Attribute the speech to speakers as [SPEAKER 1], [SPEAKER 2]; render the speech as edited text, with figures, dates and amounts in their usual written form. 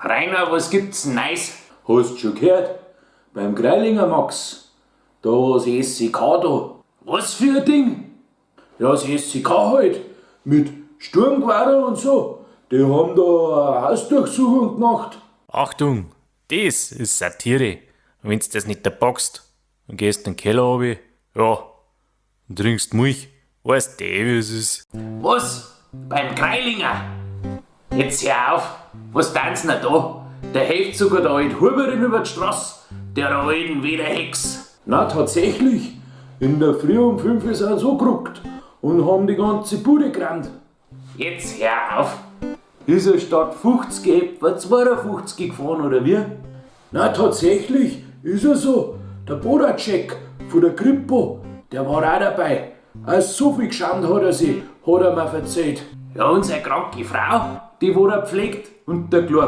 [SPEAKER 1] Rainer, was gibt's Neues?
[SPEAKER 2] Hast schon gehört? Beim Greilinger Max, da das SEK da.
[SPEAKER 1] Was für ein Ding?
[SPEAKER 2] Ja, das SEK halt. Mit Sturmgewehren und so. Die haben da eine Hausdurchsuchung gemacht.
[SPEAKER 1] Achtung, das ist Satire. Und wenn's das nicht packst, dann gehst in den Keller runter, ja, und trinkst Milch. Weißt du, wie es ist. Was? Beim Greilinger? Jetzt hör auf, was tanzen denn da? Der hilft sogar der alten Huberin über die Straße, der alten Wederhex.
[SPEAKER 2] Na, tatsächlich. In der Früh um 5 Uhr sind sie angerückt und haben die ganze Bude gerammt.
[SPEAKER 1] Jetzt hör auf.
[SPEAKER 2] Ist er statt 50 etwa 52 gefahren, oder wie? Na, tatsächlich, ist er so. Der Bodacek von der Kripo, der war auch dabei. Als so viel geschammt hat er sich, hat er mir erzählt.
[SPEAKER 1] Ja, und seine kranke Frau, die wo er pflegt und der kleine